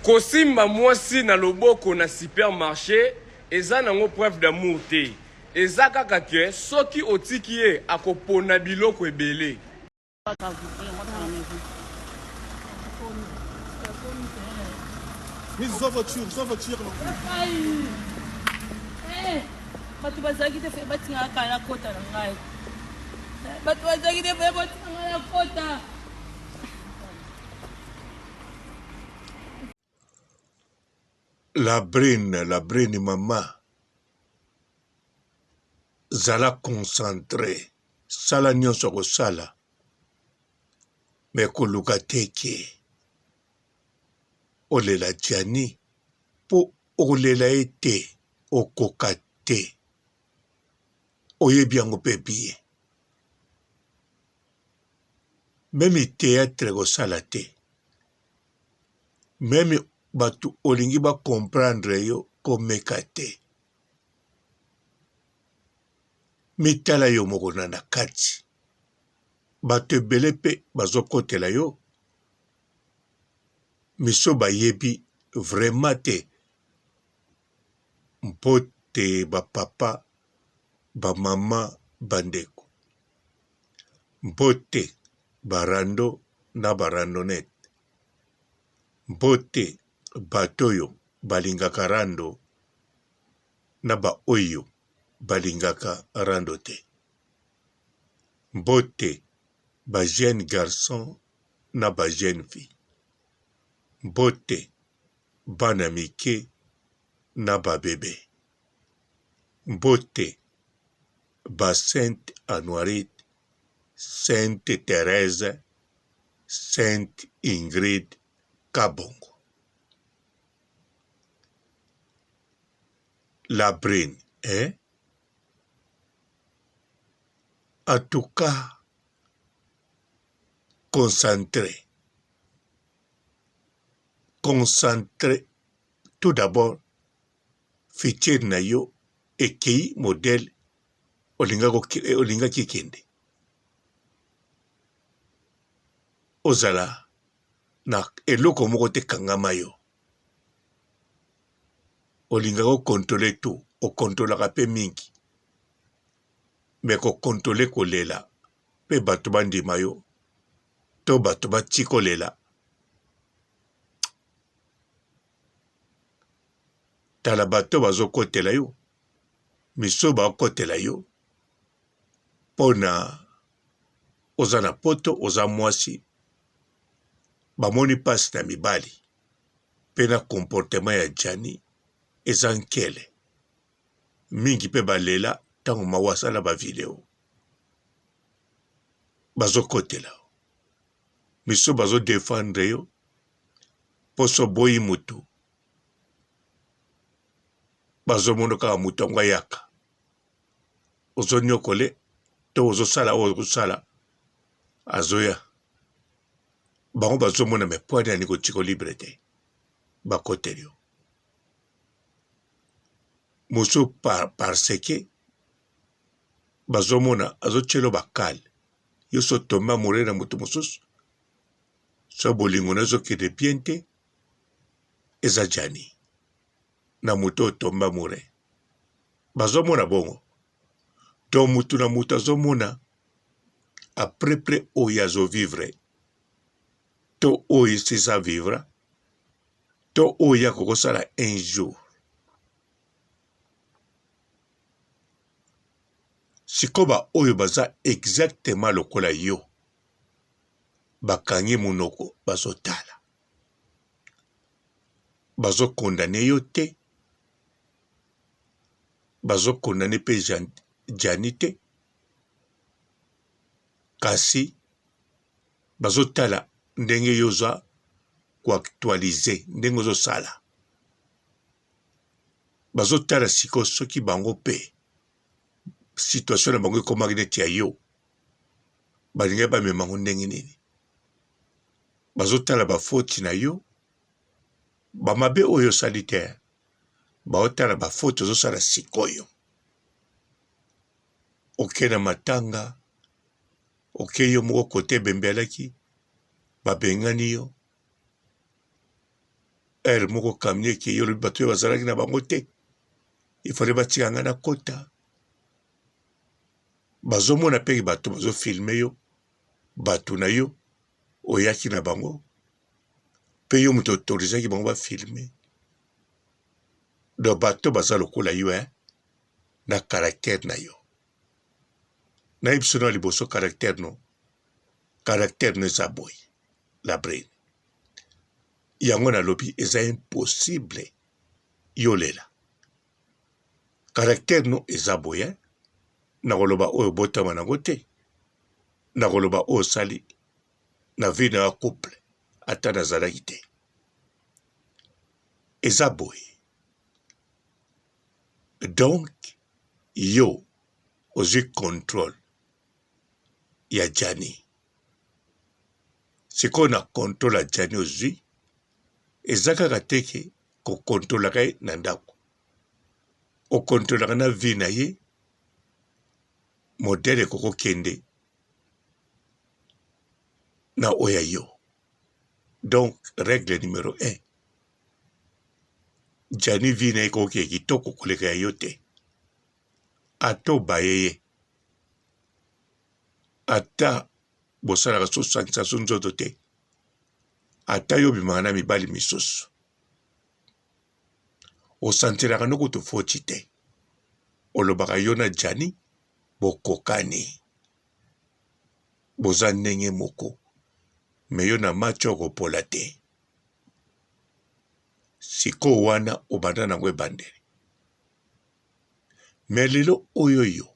Kosimba mwasi na loboko na supermarche eza nango preuve d'amour te. Eza kaka que soki otiki ye ako pona biloko ebele. Bato bazalaki te batingaka kala nakota na ngai bato bazalaki te batinga ngai nakota. La brune, la brune mama zala concentre sala nionso okosala mais koluka te ke olela Gianni po okolela ye te okoka te oyebi yango pe bien. Meme theatre kosala te meme batu olingi ba comprendre yo komeka te mitala yo moko na na kati batu ebele pe bazokotela yo miso bayebi vraiment te mbote ba papa ba mama ba ndeko. Mbote ba rando na ba randonnette. Mbote bato oyo balingaka rando na ba oyo balingaka rando te. Mbote ba jeunes garçons na ba jeunes filles. Mbote bana mike na ba bebes. Mbote ba sainte Anuarite, sainte Therèse, sainte Ingrid Kabongo. La brune hein? En tout cas concentre concentre tout d'abord futur na yo ekeyi modèle olingaki ekende. Ozala na eloko moko te ekangama yo. Olingaka o controler tout, o controlaka pe mingi mais ko controler kolela pe batu bandima yo to batu batika olela. Tala bato bazokotela yo, misusu bakotela yo pona oza na poto oza mwasi bamoni pasi na mibali pe na comportement ya Djany eza nkele mingi pe balela tango mawa asala ba video bazokotela yo misusu bazo defendre yo poso oboyi mutu bazomona kaka moto yango ayaka ozoniokole to ozosala oyo okosala azoya bango bazomona me mpo nani kotika libre te bakoteli yo mosusu parce que bazomona azotyelo bakale yo so tombe amoureux na moto mosusu so bolingo na ezokende bien te eza Djany na moto oyo tombe amoureux bazomona bongo donc mutu na mutu azomona à peu près oyo azo vivre to oyo esi a vivre to oyo akoki kosala un jour sikoyo ba oyo baza exactement lokola yo bakangi monoko bazotala bazo condamne yo te bazo condamne pe Djany te kasi bazo tala ndenge yo oza ko actualise ndenge ozo sala bazo tala sikoyo soki bango pe situation na bango ekomaki neti ya yo balingaki bamema yango ndenge nini bazotala ba faute na yo ba mabe oyo osali te baotala ba faute ozosala sikoyo oke na matanga oke yo moko kote ebembe alaki babengani yo. Heure moko camion ekeyi olobi bato oyo bazalaki na bango te il fallait batika ngai nakota. Bazomona pe bato bazo filme yo bato na yo oyaki na bango pe yo moto autorisaki bango ba filme. Donc bato baza lokola yo hein na caractère na yo. Nayebi biso na liboso caractère no caractère no eza boye la brune. Yango nalobi eza impossible yo olela. Caractère no eza boye hein nakoloba oyo obotama nango te nakoloba oyo osali na vie na yo couple ata nazalaki te eza boye donc yo ozwi controle ya Djany sikoyo na controle ya Djany ozwi eza kaka te ke ko controlaka ye na ndako o controlaka na vie na ye modele ekoki kokende na oyo ya yo donc regle numero 1 Djany vie na ye ekoki kokende kitoko koleka ya yo te ata obaye ye ata bosalaka so sangisa so nzoto te ata yo obimaka na mibali misusu osantiraka no kutu foti te olobaka yo na Djany bokokani boza ndenge moko me yo na match okopola te sikoyo wana obanda nango ebandeli me lelo oyo yo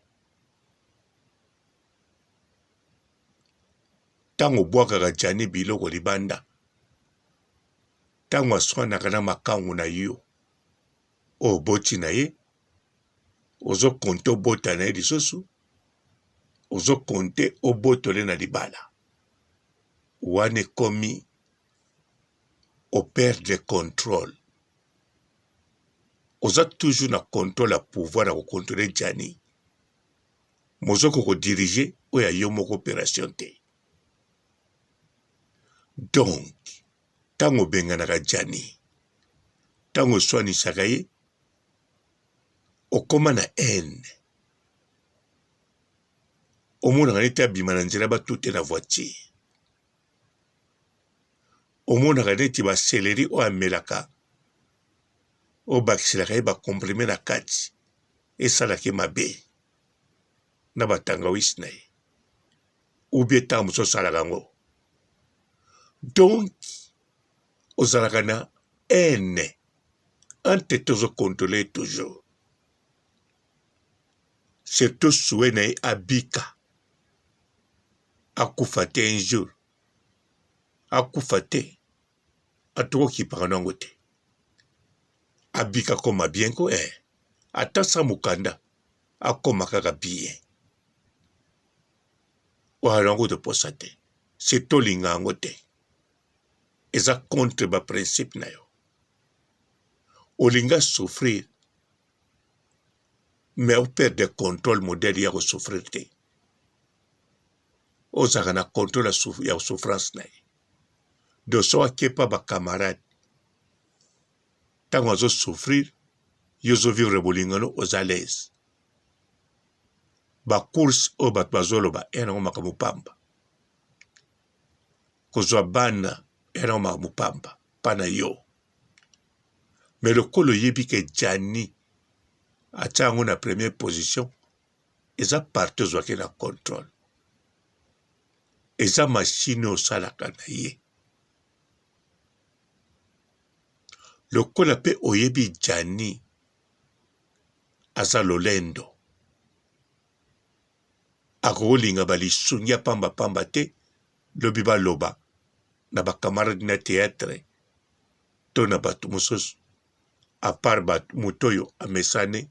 ntango obwakaka Djany biloko libanda ntango aswanaka na makangu na yo oyo oboti na ye ozo compte obota na ye lisusu ozo compte obotole na libala wana ekomi o perdre controle oza toujours na controle ya pouvoir ya ko controle Djany mozoko ko dirige oyo ya yo moko operation te donc ntango obenganaka Djany ntango oswanisaka ye okoma na haine omonaka neti abima na nzela batute na voiture omonaka neti ba celeri oyo amelaka obakiselaka ye ba comprime na kati esalaka ye mabe na ba tangawisi na ye ou bien ntango mosusu osalaka yango donc ozalaka na haine entre tozo controle toujours surtout souhait na ye abika akufa te un jour akufa te atokokipaka nango te abika akoma bien ko eh ata sa mokanda akoma kaka bien oyo yango toposa te se tolinga yango te eza contre ba principe na yo olinga souffrir mais operde controle modèle ya kosouffrir te ozalaka na controle ya souffrance na ye donc soki akepa ba camarade ntango azo souffrir yo ozo vivre bolingo no oza l'aise ba course oyo bato bazoloba eya nango makambo pamba kozwa bana eya nango makambo pamba mpa na yo me lokola oyebi ke Djany atya yango na première position eza parti ozwaki na controle eza machine oyo osalaka na ye lokola pe oyebi Djany aza lolendo akolinga ba lisungi ya pamba pamba te lobi baloba na ba camarade na theatre to na bato mosusu à part bato moto oyo amesani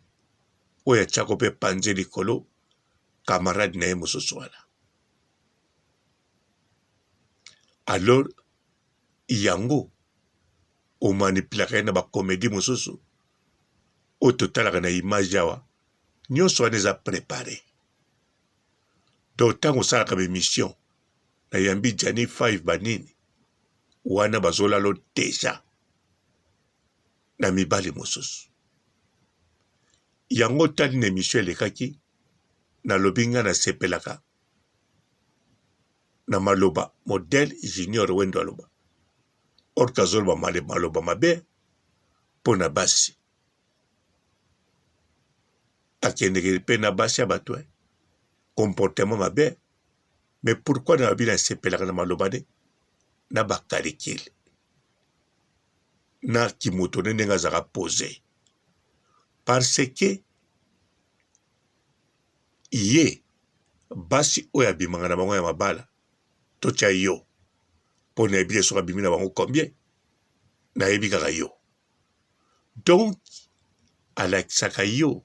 oyo atiako mpe panzi likolo camarade na ye mosusu wana alors yango omanipulaka ye na ba comedie mosusu oyo totalaka na image awa nyonso wana eza prepare donc ntango osalaka ba emission na yambi Djany 5 banini wana bazolalo deja. na mibali mosusu. Yango otali na emission elekaki, nalobi nga nasepelaka na maloba modèle Junior Wendo aloba. Or que azoloba maloba mabe mpo na basi. Akendeke mpe na basi ya bato, eh. Comportement mabe. Mais pourquoi nalobi nasepelaka na maloba ne na ba calcul na kimoto ne ndenge azalaka pose parce que ye basi oyo abimaka na bango ya mabala totya yo mpo nayebi te soki abimi na bango combien nayebi kaka yo donc alakisaka yo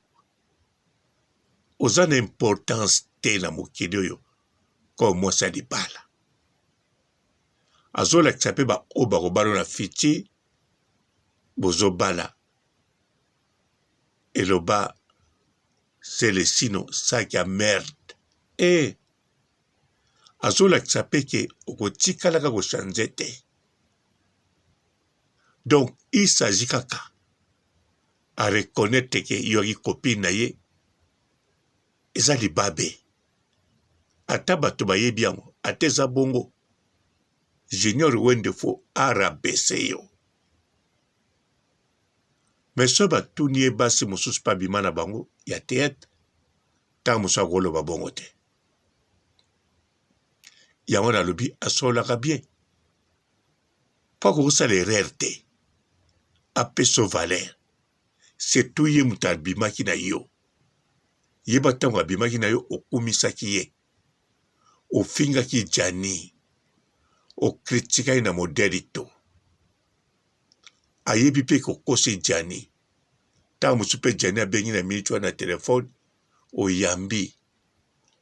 oza na importance te na mokili oyo comme mwasi ya libala azolakisa mpe baoyo bakobala na futur bozobala eloba Celestino sac ya merde eh azolakisa mpe ke okotikalaka kochange te donc il s'agit kaka a reconnaitre ke yo aki copine na ye eza libabe ata bato bayebi yango ata eza bongo junior wende fo arabese yo mais soki batuni ye basi mosusu mpe abima na bango ya theatre ntango mosusu akoloba bongo te yango nalobi asololaka bien mpo akokosala erreur te apesa yo valeur surtout ye moto abimaki na yo yeba ntango abimaki na yo okumisaki ye ofingaki Gianni okritikaki na modele to ayebi mpe kokosi Gianni ntango mosusu mpe Gianni abengi na miniti wana na telefone oyambi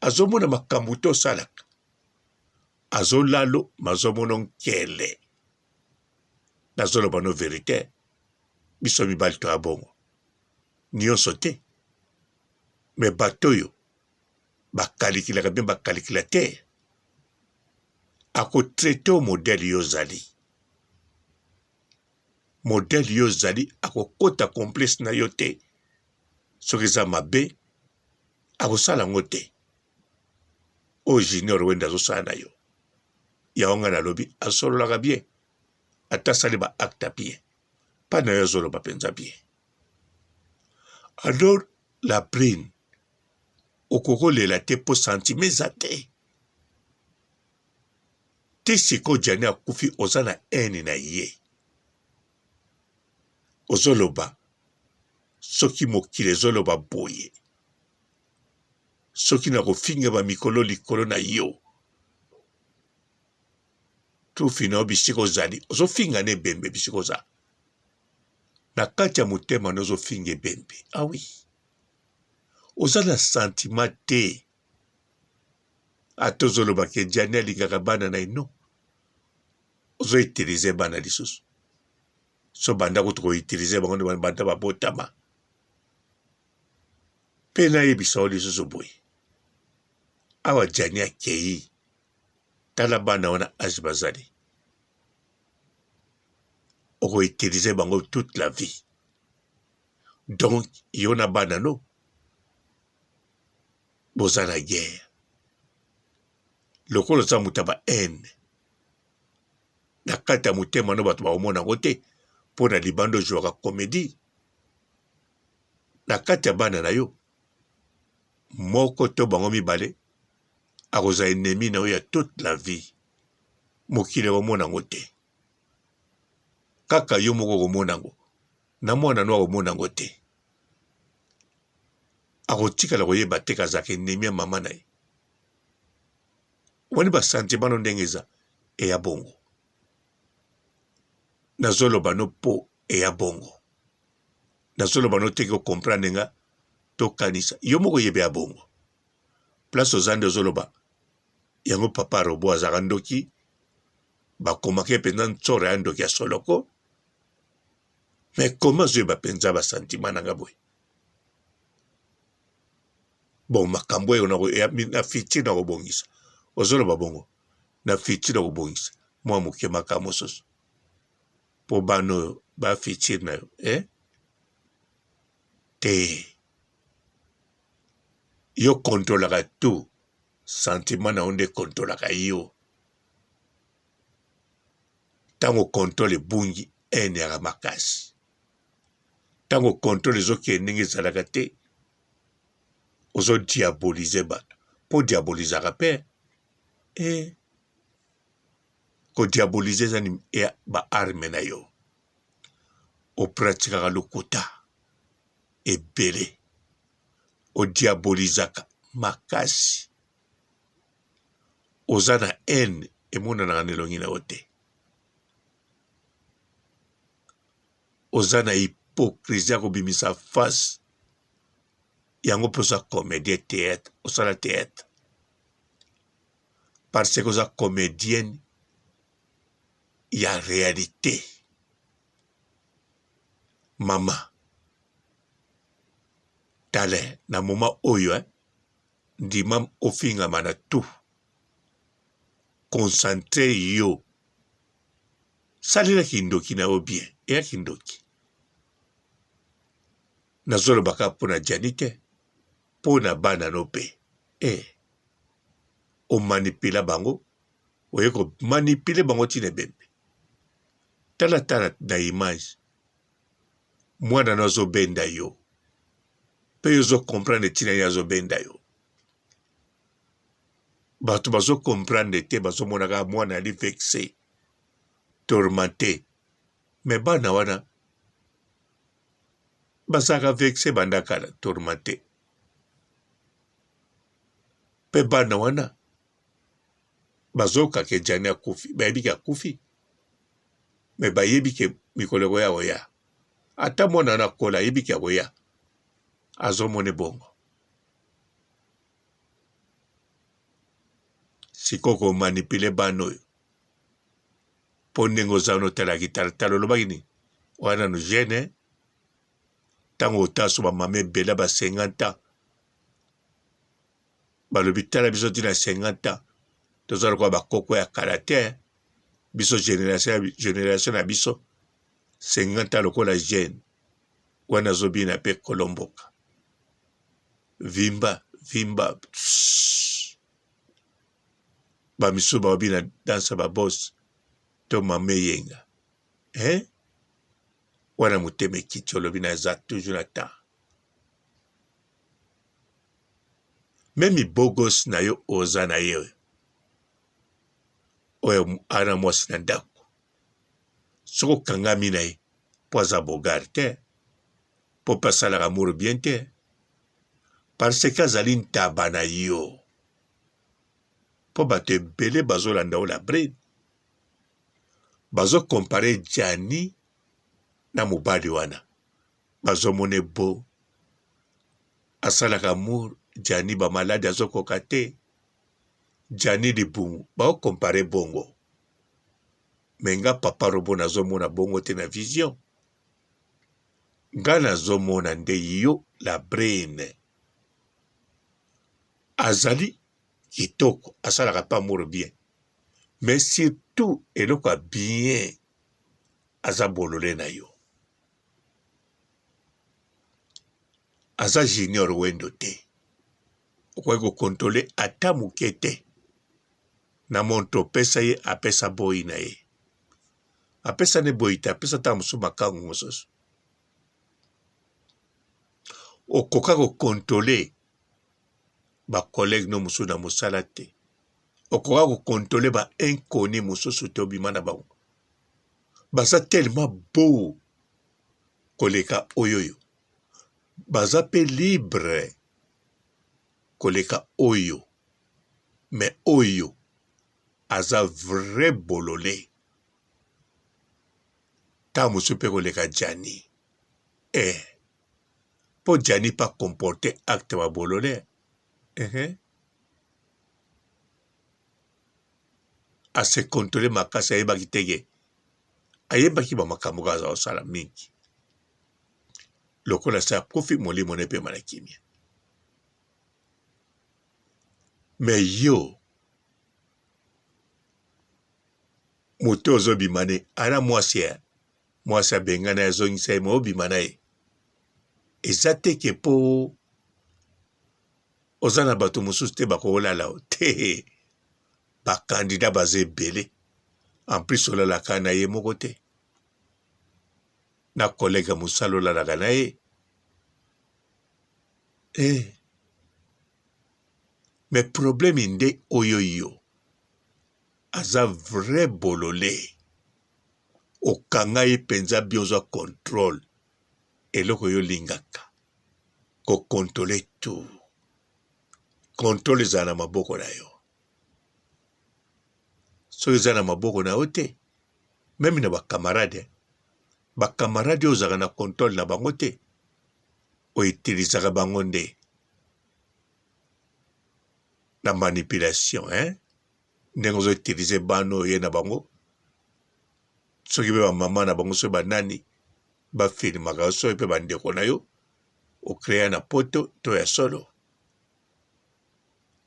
azomona makambo te osalaka azolalo mazomono nkele nazoloba no verite biso mibali toya bongo nyonso te me bato oyo bakalikilaka bien bakalikila te akotraite yo modele yo ozali modele yo ozali akokota complice na yo te soki eza mabe akosala yango te oyo junior wende azosala na yo yango ngai nalobi asololaka bien ata asali ba acte bien mpa na yo azoloba mpenza bien alors la brine okokolela te mpo sentiment eza te ti sikoyo Gianni akufi oza na haine na ye ozoloba soki mokili ezoloba boye soki nakofinga ba mikolo likolo na yo tufi na yo bisika ozali ozofinga na ebembe bisika oza na kati ya motema na ozofinga ebembe awi ah oza na sentiment te ata ozoloba ke Gianni alingaka bana na ye non ozo utiliser bana lisusu so banda kutu ko utiliser bango nde banda babotama mpe nayebisa yo lisusu boye awa Gianni akei tala bana wana age bazali oko utiliser bango toute la vie donc yo na bana no boza na guerre lokola oza moto ya ba haine na kati ya motema no bato bakomona yango te mpo na libanda ozwaka komedi na kati ya bana na yo moko to bango mibale akozala ennemi na yo ya toute la vie mokili ekomona yango te kaka yo moko okomona yango na mwana no akomona yango te akotikala koyeba te kazalaka ennemi ya mama na ye omoni basentiment no ndenge eza eya bongo nazoloba no po eya bongo nazoloba no teke okomprendre nga tokanisa yo moko oyebe ya bongo place oza nde ozoloba yango papa robo azalaka ndoki bakomaka ye mpenza ntsoro ya ndoki ya soloko mais koma azoyeba mpenza basentiment na nga boye bon makambo oyo na futur nakobongisa ozoloba bongo na futur nakobongisa mwa moke makambo mosusu. Mpo bana oyo ba futur na yo eh? Te yo controlaka tout sentiment na yo nde controlaka yo ntango controle ebungi haine yaka makasi ntango controle ezokende ndenge ezalaka te ozo diabolize bato mpo diabolizaka mpe eh. Kodiabolize eza ba arme na yo opratikaka lokuta ebele odiabolizaka makasi oza na haine emonanaka na elongi na yo te oza na hypocrisie ya kobimisa face yango mpe oza comedien theatre osala theatre parce que oza comedienne ya realite mama tala na moment oyo eh, ndima ofingama na tout concentre yo salela kindoki na yo bien eya kindoki nazoloba kaka mpo na Gianni te mpo na bana no mpe eh omanipula bango oye komanipule bango ntina ebembe tala tala na image mwana no azobenda yo mpe yo ozo comprendre ntina ye azobenda yo bato bazo comprendre te bazomona kaka mwana ali vexe tourmente me bana wana bazalaka vexe banda kala tourmente mpe bana wana bazoyoka ke Gianni akufi, bayebi ke akufi me bayebi ke mikolo ekoya akoya. Ata mwana wana akola ayebi ke akoya, azomona bongo. Sikoyo komanipule bana oyo mpo ndenge oza wana otalaki talatala olobaki nini wana nanu jeune ntango otaso bamama ebele ba 50 ans balobi tala biso ti na 50 ans toza lokola bakoko ya kala te biso generation, generation na biso 50 ans lokola jeune wana azobina mpe kolomboka vimba vimba bamisusu baobina dansa babos to mama eyenga eh? wana motema ekiti olobi naza toujours na temps Meme bogos na yo oza na ye oyo ana mwasi na ndako soki okangami na ye mpo aza bogar te mpo mpe asalaka amour bien te parce que azali ntaba na yo mpo bato ebele bazolanda yo la brine bazokompare Gianni na mobali wana bazomona ebo asalaka amour Gianni ba maladi azokoka te Gianni libumu bao compare bongo me nga papa robo nazomona bongo te na vision nga nazomona nde yo la brine azali kitoko asalaka pe amour bien mais surtout eloko ya bien aza bolole na yo Aza junior wendo te okoki ko controle ata muke te na montre opesa ye apesa boyi na ye apesa ne boyi te apesa ata mosusu makangu mosusu okoka ko controle ba collègue no mosusu na mosala te okoka ko controle ba inconnu mosusu te obima na bango baza tellement beau koleka oyoyo baza pe libre koleka oyo mais oyo aza vrai bolole tango mosusu pe koleka Djani eh po Djani pe a comporte acte ba bolole eh a se controle makasi ayebaki te ke ayebaki ba makambo kaka aza kosala mingi lokola se akufi molimo na epema na kimia me yo moto ozobima ne ana mwasi ya. Mwasi abengana ye azongisa ye mais obima na ye. Eza te ke po oza na bato mosusu te bakolala yo te. Ba candidats baza ebele. En plus olalaka na ye moko te. Na collègue ya mosala olalaka na ye. Eh. Mais problème nde oyo yo. Aza vrai bolole. Okanga ye penza bien ozwa controle. Eloko yo olingaka. Ko controler tout. Controle ezala na maboko na yo. Soki eza na maboko na yo te, meme na ba camarades, ba camarades oyo ozalaka na controle na bango te, o utilisaka bango nde na manipulation hein? Ndenge ozo utiliser bana oyo oye na bango, soki pe ba mama na bango soki ba nani ba filmaka yo, soki pe ba ndeko na yo o crea na poto to ya solo.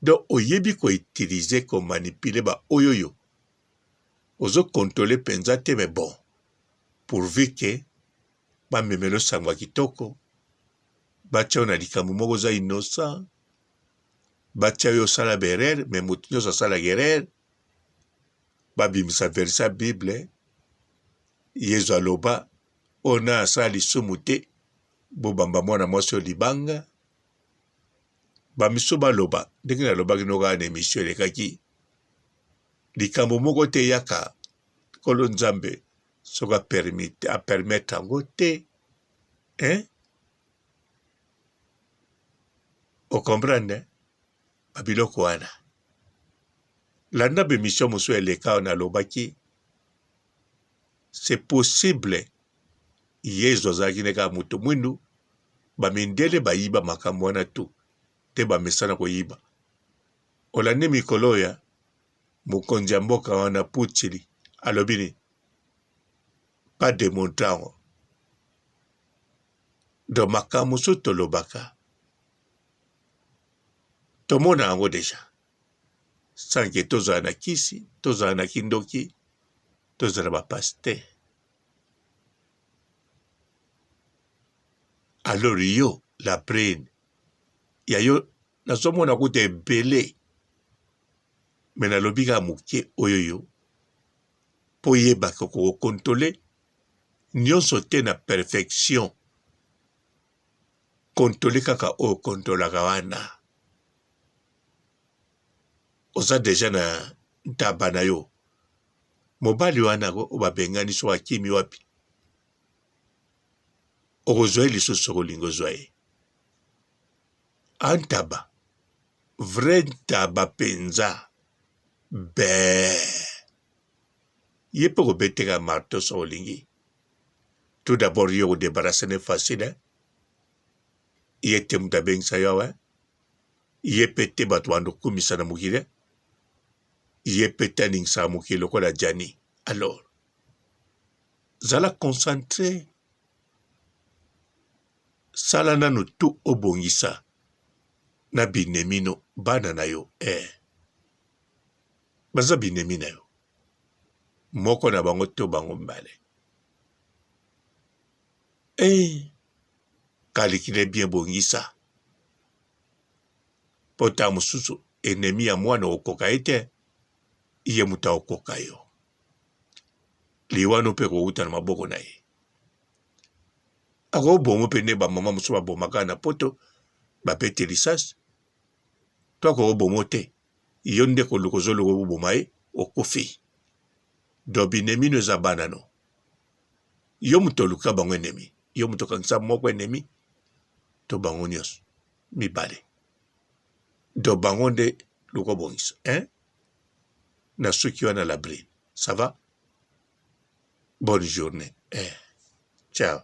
Donc oyebi ko utiliser ko manipuler ba oyo yo ozo controler penza te mais bon pourvu que ba memela yo sango ya kitoko, batia yo na likambo moko oza innocent, batia yo osala ba erreur mais moto nyonso asalaka erreur, babimisa verset ya bible Yezu aloba oyo naye asala lisumu te bobamba mwana mwasi oyo libanga. Ba misusu baloba ndenge nalobaki no kaka na emission elekaki likambo moko te eyaka nkolo Nzambe soki a permettre yango te hein o comprendre ba biloko wana landa ba emission mosusu eleka awa nalobaki c'est possible Yezu azalaki ne kaka moto mwindu ba mindele bayiba makambo wana tout te bamesana koyiba olandi mikolo oyo mokonzi ya mboka wana Putsili alobi nini ba demontre yango donc makambo mosusu tolobaka tomona yango deja sans que tozala na kisi tozala na kindoki tozala ba pasteur alors yo la brune ya yo nazomona kuta ebele me nalobi kaka moke oyo yo mpo oyebaka kokontole nyonso te na perfection kontole kaka oyo kontolaka wana oza deja na ntaba na yo mobali wana oyo babengani so akimi wapi okozwa ye lisusu soki olingi ozwa ye antaba vrai ntaba mpenza bee ye mpe kobeteka marto soki olingi tout d'abord yo kodebarase ne facile hein? ye te moto abengisa yo awa ye mpe te bato bando kokumisa na mokili ye mpe te aningisaka mokili lokola Gianni alors zala concentre sala nanu tout obongisa na binemi no bana na yo eh baza binemi na yo moko na bango to bango mibale eh calcule bien bongisa po ntango mosusu enemi ya mwana okoka ye te ye moto akokoka yo liwa no mpe ekowuta na maboko na ye akoboma mpe nde bamama mosusu babomaka na poto babete lisasi to akoboma te yo nde koluka ozoluka oboma ye okufi donc binemi no eza bana no yo moto oluka bango enemi yo moto okangisa moko enemi to bango nyonso mibale donc bango nde luka obongisa hein na suki wana la brine ça va bonne journée eh. ciao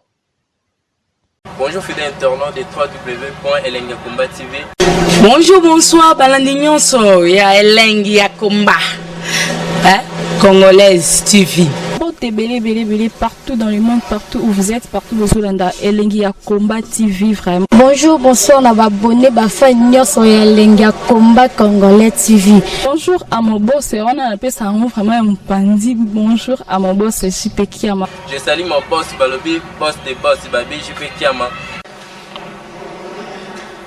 Bonjour fidèles internautes de www.elengiyakomba TV. Bonjour, bonsoir, balandi nyonso ya Elengi ya Komba. Hein? Congolaise TV. Mbote ebele ebele ebele partout dans le monde, partout où vous êtes, partout bozolanda Elengi ya Combat TV vraiment. Bonjour, bonsoir na ba abonné ba fan nyonso ya Elengi ya Combat Congolais TV. Bonjour à mon boss, wana napesa yango vraiment ya mopanzi. Bonjour à mon boss JP Kiama. Je salue mon boss balobi boss de boss babi JP Kiama.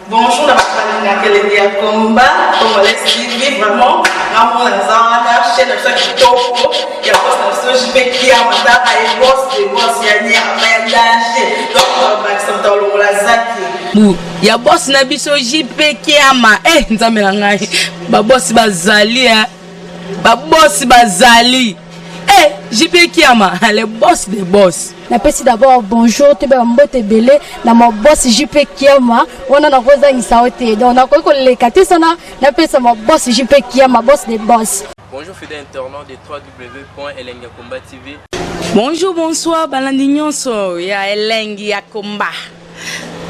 Bonjour na bato balingaka elengi ya combat congolais TV vraiment ngamona naza wana chaîne na biso ya kitoko ya boss na biso JP Kiama tala ye boss de boss ya nyama ya danger donc bakisa moto alongola zaki Bu ya boss na biso JP Kiama eh nzambe na ngai ba boss bazali eh ba boss bazali eh JP Kiama le boss de boss. Napesi d'abord bonjour toyeba ba mbote ebele na ma boss JP Kiama wana nakozangisa yo te donc nakoki koleka te sana napesa ma boss JP Kiama boss de boss. Bonjour fidèle internaute de www.elengiyakomba TV. Bonjour bonsoir balandi nyonso ya elengi ya combat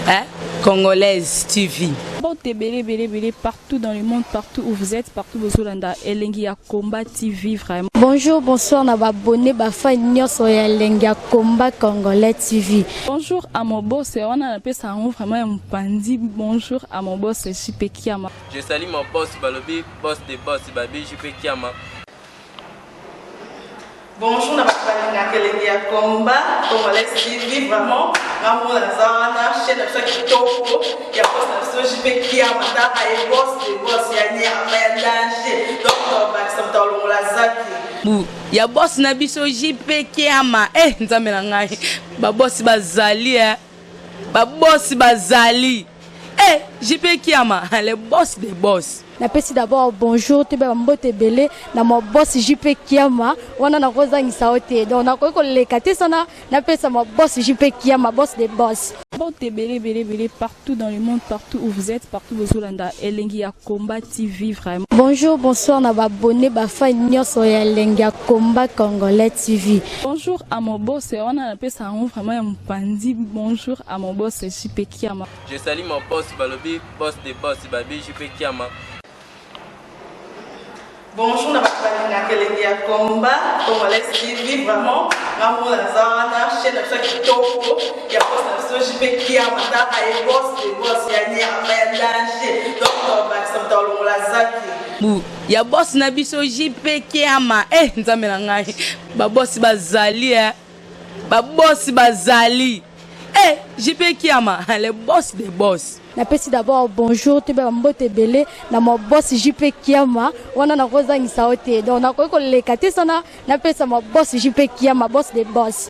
hein? Congolaise TV. Mbote ebele ebele ebele partout dans le monde, partout où vous êtes, partout bozolanda Elengi ya Combat TV vraiment. Bonjour, bonsoir na ba abonné ba fan nyonso ya Elengi ya Combat Congolais TV. Bonjour à mon boss, wana napesa yango vraiment ya mopanzi. Bonjour à mon boss JP Kiama. Je salue mon boss balobi boss de boss babi JP Kiama. Bonjour na bato balingaka elengi ya combat congolais TV vraiment ngamona naza wana chaîne na biso ya kitoko ya boss na biso JP Kiama tala ye boss de boss ya nyama ya danger donc bakisa moto alongola zaki Bu ya boss na biso JP Kiama eh nzambe na ngai ba boss bazali eh ba boss bazali eh JP Kiama le boss de boss. Napesi d'abord bonjour toyeba ba mbote ebele na ma boss JP Kiama wana nakozangisa yo te donc nakoki koleka te sana napesa ma boss JP Kiama boss de boss. Mbote ebele ebele ebele partout dans le monde, partout où vous êtes, partout bozolanda Elengi ya Combat TV vraiment. Bonjour, bonsoir na ba abonné ba fan nyonso ya Elengi ya Combat Congolais TV. Bonjour à mon boss, wana napesa yango vraiment ya mopanzi. Bonjour à mon boss JP Kiama. Je salue mon boss balobi boss de boss babi JP Kiama. Bonjour na bato balingaka elengi ya combat congolais TV vraiment ngamona naza wana chaîne na biso ya kitoko ya boss na biso JP Kiama tala ye boss de boss ya nyama ya danger donc bakisa moto alongola zaki Bu ya boss na biso JP Kiama eh nzambe na ngai ba boss bazali eh ba boss bazali eh JP Kiama le boss de boss. Napesi d'abord bonjour toyeba ba mbote ebele na ma boss JP Kiama wana nakozangisa yo te donc nakoki koleka te sana napesa ma boss JP Kiama boss de boss.